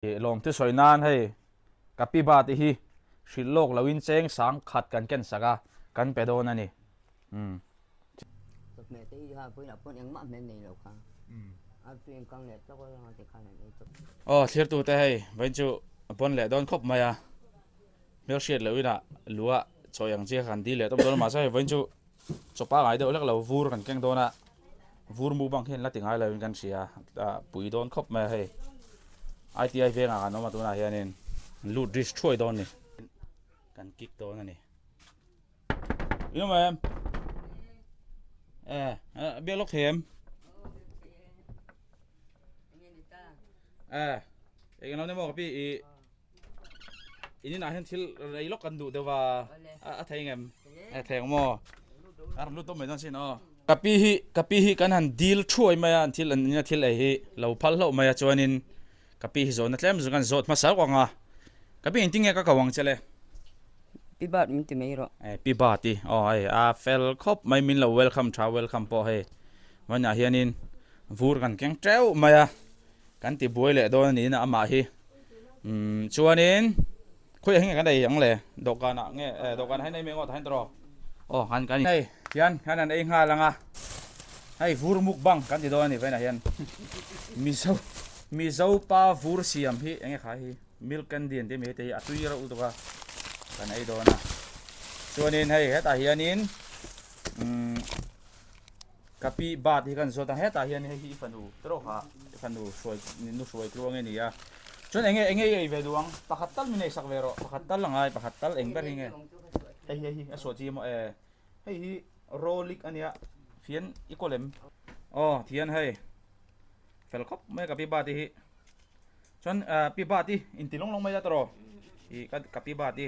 Lawm te sawi nan hei ka pi ba te hi hrilh lawk lo in cheng sang khat kan ken sak a kan pe dawn a ni. Umm. Chawhmeh te hi ha pawhin a pawn engmah hmel nei lo kha a tui kang leh tawk a ti khan an ei tawp. Aw thlir te hei vawiin chu a pawn leh dawn khawp mai a hmelhriat loh inah lua chawi ang chi kha kan dil leh tawp dawn a mahse hei vawiin chu Chaw pangai deuh hlek lo vur kan keng dawn a, vur mukbang hian la ti ngai lo in kan hria a pui dawn khawp mai a hei ITI vengah kan awm a tunah hianin an lut risk thuai dawn a ni kan kick dawn a ni in awm em eh biak lawk thei em eh eng eng lo ni maw ka pi i In inah hian thil rei lawk kan duh deuh a, a thei ngem? A thei ang maw? A rawn lut tawp mai dawn sin aw. Ka pi hi, ka pi hi kan han dil thuai mai a, an thil an ina thil ei hi lo phal hlauh mai a, chuanin ka pi hi zawhna tlem zawng kan zawt hmasa ruk ang a. Ka pi engtin nge ka ko ang che le? Pi Bat min ti mai rawh. E Pi Bat i, aw hei a fel khawp mai min lo welcome tha, welcome pawh hei vawiinah hianin vur kan keng teuh mai a. Kan ti buai leh dawn a niin a amah hi. Umm chuanin khawiah hi nge kan ei ang le? Dawhkanah nge eh dawhkanah hian ei mai ngawt a hian tawh aw kan kan hei hian kan han ei nghal ang a hei vur mukbang kan ti dawn a ni vawiinah hian Mizo Mizo pa vur siam hi eng nge kha hi milk candy an ti a mi hei te hi a tui reuh lutuk a kan ei dawn a chuanin hei hetah hianin umm. Ka pi bat hi kan zawt a, hetah hian hei hi i fanu tawk a, i fanu hruai nu hruai tluang nge ni a. Chuan enge enge i ei ve duh ang? Pakhat tal min ei sak ve rawh, pakhat tal a ngai, pakhat tal eng ber hi nge? Hei hi hei hi a suah chi emaw e, hei hi rawlik a nia, fian i kawl em? Aw thian hei, fel khawp mai a ka pi bat hi. Chuan pi bat i inti lawng lawng mai la tawh rawh, i ka pi bat i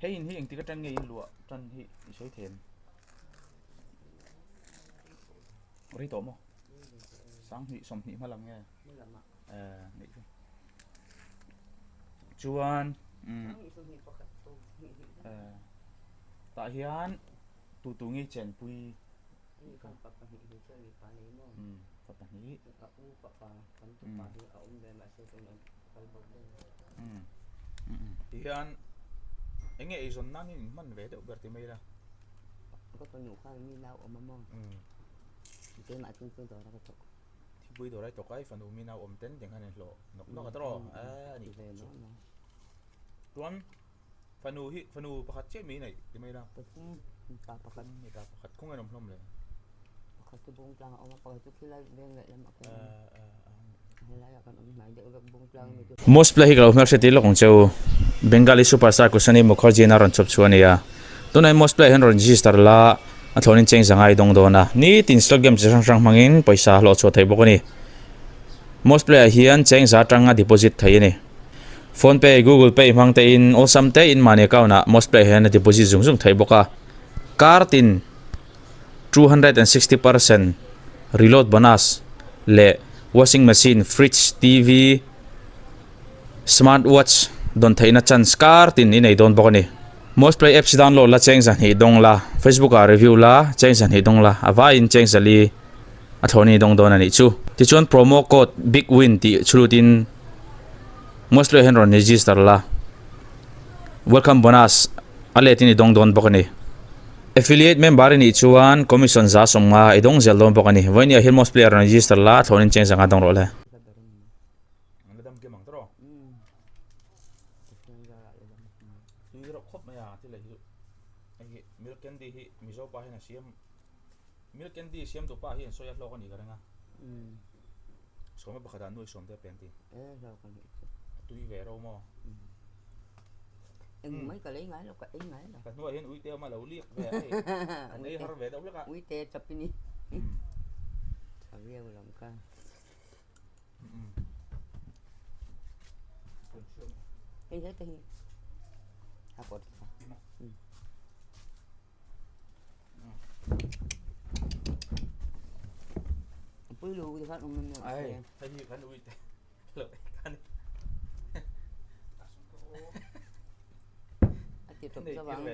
hei in hi engtik atang nge in luah tan hi i sawi thei em? Ri tawh maw? Sanghnih sawmhnih hma lam nge? Eh, nih chu. Chuan um eh tah hian tu tu nge chenpui um fa pahnih um um tihian enge eizawn nan in hman ve deuh ber ti mai ila. Ka fanu khan mi nau awm a maw? Keimah chu chu dawr a ka thawk. Thipui dawr a i thawk a, i fanu mi nau awm ten tiang khan in hlawh nawk nawk a tawrh aw? Eeh a nih chu. Chuan fanu hi fanu pakhat chiah mi neih ti mai la. Mipa pakhat. Mipa pakhat khawngaih an awm hlawm le. Pakhat chu Bungtlang a awm a, pakhat chu khilai veng leh lamah khan a awm. Most play hi ka lo hmelhriat tir lawk ang che u. Bengali superstar Kusani Mukherjee in a rawn chawp chhuah a ni a. Tunah hian most play hian rawn register la, a thlawnin cheng zanga i dawng dawn a. Nitin slot game chi hrang hrang hmangin pawisa a hlawh chhuah thei bawk a ni. Most play ah hian cheng za atanga deposit thei a ni. Phone pay, Google pay hmang te in awlsam te in mahni account ah most play hian a deposit zung zung thei bawk a. Kar tin 260% reload bonus leh washing machine, fridge, TV, smart watch dawn theihna chance kar tin i nei dawn bawk a ni. Most play apps download la cheng zahnih dawng la, Facebook ah review la cheng zahnih dawng la, a vaiin cheng zali a thlawhni dawng dawn a nih chu. Tichuan promo code BIGWIN tih chhulutin Most play hian rawn register la, welcome bonus a letin i dawng dawn bawk a ni. Affiliate member i nih chuan commission za sawmnga i dawng zel dawn bawk a ni. Vawinia hian most player rawn register la, thlawnin cheng zanga dawng rawh le. Eng mai ka lei ngai lo ka ei ngai lo. Ka hnuaiah hian uite awm a lo liak ve a hei. An ei har ve deuh hlek a. Uite chap i ni. Tha viau lam ka. Hei heta hi. A kawt kha. Pui lu te khan awm em Ai, hei hi kan uite. Lo kan. A ti tawp zo ang.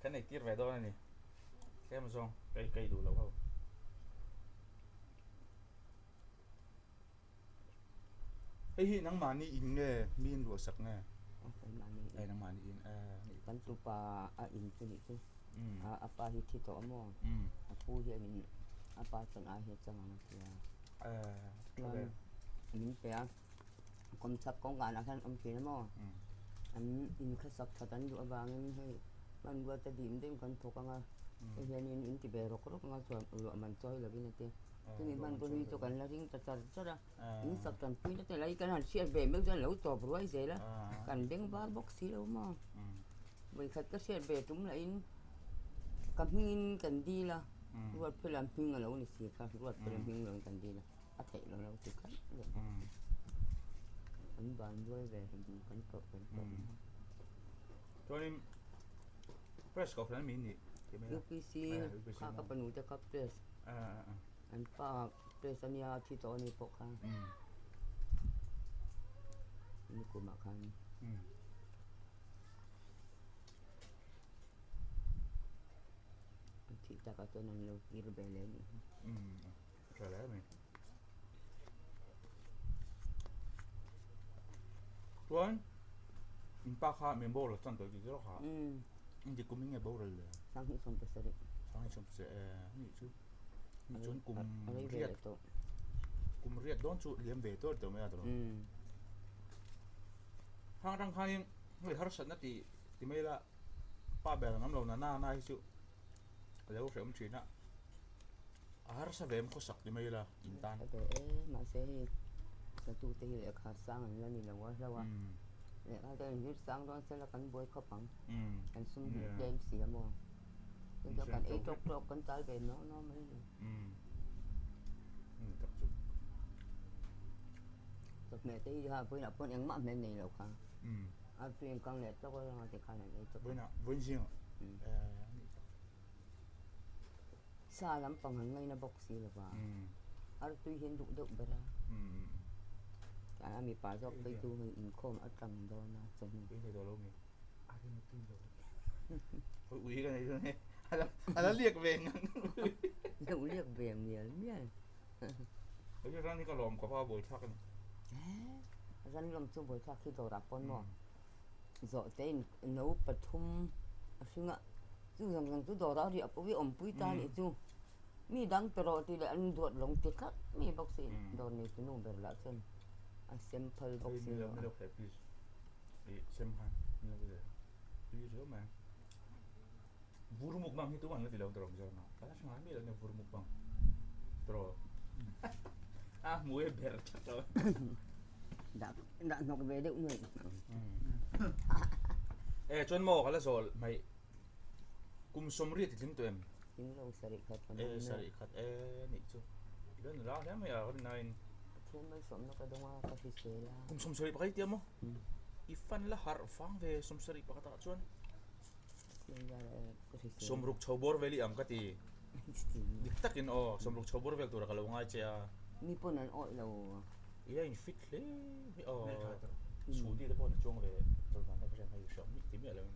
Kan ei tir ve dawn a ni. Tlem zawng kai kai duh lo ho. Hei hi nangmahni in nge mi in luahsak nge? Aw keimahni in. Eh nangmahni in eh. Kan tupa a in chu nih chu. A pa hi thi tawh a maw? A pu hianin a pa chuan ai hi a chang ang a tia. Eh tha ve. Min pe a, kawmchhak kawngkanah khan awm thin a maw? An in khasak that an duh avangin hei hmanrua te dim dim kan thawk ang a, hei hianin in ti ve rawk rawk ang a chuan ruah man chawi lovin a ti. Chumi hmanrua hi chu kan la ring ta char char a. In sak tanpui na te lai kan han hriat ve meuh chuan lo tawp ruai zel a, kan beng var bawk si lo maw. Vawikhat ka hriat ve tum lahin ka hmingin kan dil a, Ruatfela hming a lo ni si kha, Ruatfela hming loin kan dil a, a theih lo lo ti khat leh bawk si. Kan ban ruai ve kan tawp kan tawp. Chuanin press kohhran ami nih tih mai a. UPC kha ka fanu te kha press. An pa Press a nia thi tawh a ni pawh kha nikumah khan. An thih takah chuan an lo kir ve leh a nih hi. Tha hle mai. Chuan in pa kha min boral chan tawh tih zawk a. Engti kum in nge boral le? 2017. 2017 eh a nih chu. Chuan kum riat kum riat dawn chu liam ve tawh tawh mai a tawh. Hang atang khanin hei harsatna ti ti mai la pa ber ang awm lo na na na hi chu a lo hrehawm thin a. A harsa ve em khawsak ti mai la in tan. Ve e mahse hei satu te hi lehkha sang an la ni lo a hlauh a. Lehkha te an zir sang dawn sela kan buai khawp ang. Kan sum hmuh tlem si a maw. Chuan kan ei tawk tawk kan tal ve nawk nawk mai ni. Tak chu. Chawhmeh te hi ha vawiinah pawn engmah hmel nei lo kha. A tui in kang leh tawk a ti khan an ei tawk a. Vawiinah vawiin zingah. Sa lampang an ngaina bawk si lo va. Artui hi an duh deuh ber a. A mipa zawk phei chu hei inkhawm a tang dawn a chawhnu. Tui thei tawh lo mi. A rin tui lo. Ui ui ka nei dawn e. A la liak ve ngang. Lo liak ve mial mial. Hei ran hi ka lawm khawp a buaithlak a ni. Ran lawm chu buaithlak hi dawrah pawn maw. Zawh te in no pathum a hring a, chu zawng zawng chu dawrah a riah pawh hi awmpui ta a nih chu. Mi dang pe rawh tih leh an duat lawng ti tlat mai bawk si dawr nei tu nu ber lah chuan a sem phal bawk si lo a. Vur mukbang hi tuman la ti lo tawh Mizoram ah ka la hre ngai miah lo nia vur mukbang tawh a hmu e ber that lo dah dah hnawk ve deuh nuai e chuan maw ka la zawl hmaih kum sawmriat i tling tawh em tling lo sarih khat e sarih khat e nih chu ilo ni la hle mai a ka rin aiin Pathian malsawmna ka dawng a ka hrisel a kum sawmsarih pakhat i tia maw i fan la harh vang ve sawmsarih pakhat ah chuan Sawmruk chho bawr vel i ang ka ti. Dik takin aw, sawmruk chho bawr vel tura ka lo ngai che a. Mi pawn an awih lo. I a in fit hle mai aw. Chhudi te pawh an chuang ve chawlhban te ka hriat hei hriat ti miah lo in.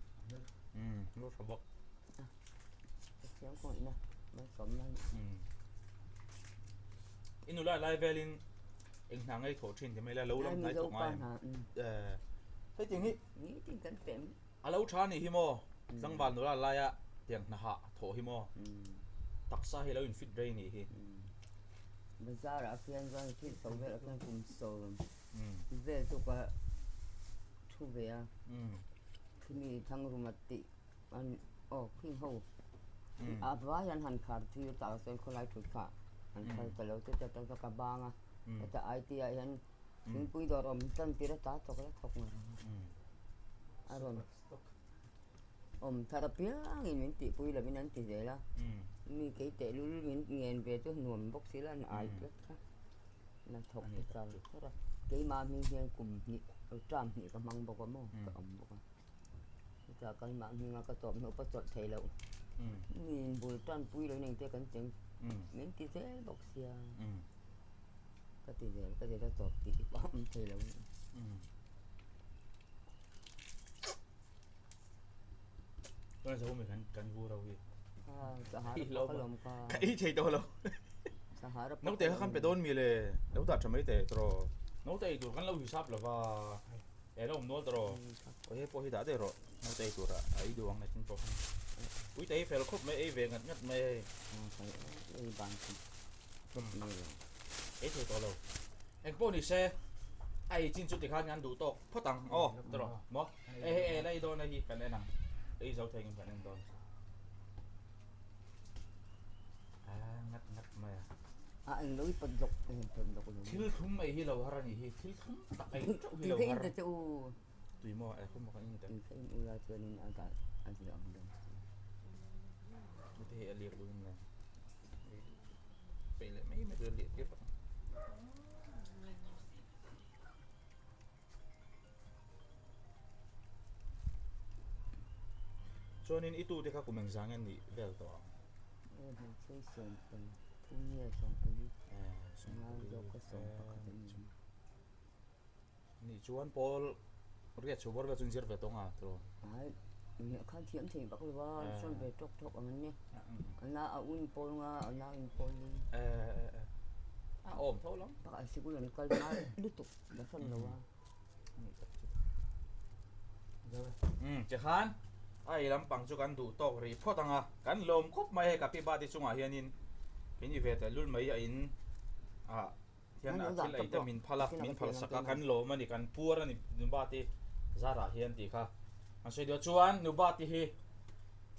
Umm lo tha bawk. Pathian kawngihna malsawmna a ni. I nula lai velin eng hna ngei thawh thin ti mai la lo lam hnai thawk ngai em? Hei ting hi. Nitin kan pem. A lo tha anih hi maw? Tlangval nula laia tiang hnaha thawh hi maw? Taksa hi a lo in fit rei anih hi. Bazar ah khian chuan thil chho vel ah khian kum sawm vel chu ka thu ve a, khimi Thangruma tih an aw khing ho a vai an han khar thil tah chuan khawlai thut kha an phal ta lo chutia chuan ka bang a, heta IT ah hian Thingpui dawr awm tan tir a ta thawk la thawk ngar ang a rawn awm thar apiangin min tihpui lovin an ti zel a mi kei tehlul min ngen ve chu nuam bawk si la an ai tlat kha na thawk te char char a keimah hming hian kum hnih term hnih ka hmang bawk a maw ka awm bawk a chutah keimah hminga ka tawp hnuh pawh chawlh theih loh mi bul tanpui lo in engte kan cheng min ti zel bawk sia. Ka ti zel ka ti ta tawp tih hi pawh a awm thei lo a ni. Chuan zo mi kan kan vur ho hi. Sahara pawh ka lawm ka. Ka ei thei tawh lo. Sahara pawh. Naute kha kan pe dawn mi le. Lo dah tha mai teh tawh. Naute ei tur kan lo hisap lova e lo awm nual ta rawh. Aw he pawh hi dah daih rawh naute ei tur a ei duh ang nakin pawh khan. Uite hi fel khawp mai ei ve ngat ngat mai hei. Ei ban chu khawp mai lo. Ei thei tawh lo. Eng pawh ni se a ei chin chu tikhan kan duh tawk phawt ang aw ta rawh maw. Hei hei ei la ei dawn a hi kan en ang. Ei zo thei ngem kan en dawn. Ngat ngat mai a. A eng lo i pawt lawk eng pawt lawk lo. Thil thlum ei hi lo har a nih hi thil thlum tak ei teuh hi lo har. Tui ka in ta che u. Tui maw e khum ka in ta. Tui ka in ula chuanin a dah a zir ang dawn chu. Heti hei a liak duh in le. Peih leh mai mai tur a liak tir tak. Chuanin i tute kha kum engzah nge nih vel tawh ang? Aw hmeichhe 13 nge 14 ngai zawk ka 11 a ni. Nih chuan pawl riat chho bawr vel chu in zir ve tawh nga tiraw? Ai khan thiam thei vak lo a, sawn ve tawk tawk ang an ni. Ana a un pawl nga a nau in pawl ni. A awm tho lam. Pakhat sikul an kal ngai lutuk la hran lo a. Umm tikhan a ei lampang chu kan duh tawk rih phawt ang a, kan lawm khawp mai hei kapi bati chungah hianin min i ve teh lul mai a in ah hian a thil ei te min phal a, min phal sak a kan lawm a ni kan puar a ni nubati zarah hian tih kha an sawi duh a chuan nubati hi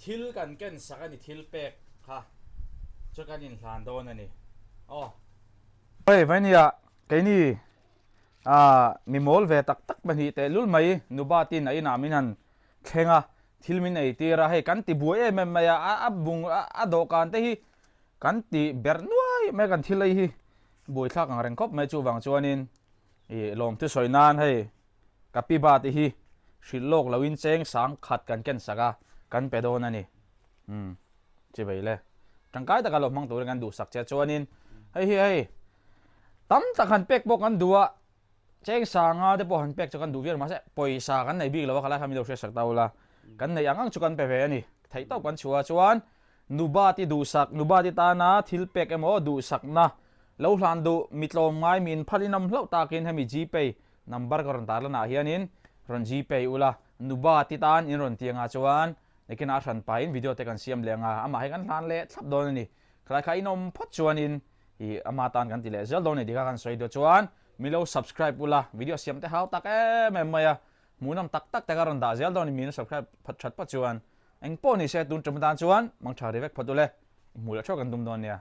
thil kan ken sak a ni thil pek kha chu kan inhlan dawn a ni aw. Hei vainia keini Aaa, mi mawl ve tak tak pahnih teh lul mai, Nubatin a inah min han thleng a, thil min ei tir a, hei kan ti buai em em mai a, a bung a dawhkan te hi kan ti berh nuai mai a, kan thil ei hi buaithlak ang reng khawp mai chuvang chuanin ih lawmthu sawi nan hei ka pi ba te hi hrilh lawk loin cheng sang khat kan ken sak a, kan pe dawn a ni. Umm, chivei le. Tangkai taka lo hmang turin kan duhsak che chuanin hei hi hei. Tam tak han pek pawh kan duh a, cheng sanga te pawh han pek chu kan duh viau mahse pawisa kan nei bik lo a, khalai kha min lo hriat sak ta ula, kan neih ang ang chu kan pe ve a ni. Theih tawp kan chhuah a chuan Nubati duhsak, Nubati tana thil pek emaw duhsakna lo hlan duh mi tlawm ngai min phal in awm hlauh takin hemi Gpay number ka rawn tar lanah hianin rawn Gpay ula, Nubati tan in rawn ti anga chuan nikinah a hran pahin video te kan siam leh anga amah hi kan hlan leh thlap dawn a ni. Khalai kha in awm phawt chuanin I ama tan kan ti leh zel dawn a ni tikha kan sawi duh chuan min lo subscribe ula video siam te hau tak em em mai a hmuhnawm tak tak te ka rawn dah zel dawn a ni min subscribe phat that phawt chuan engpawh ni se tun tum atan chuan mangtha ri vek phawt ule i hmuh leh theuh kan tum dawn nia.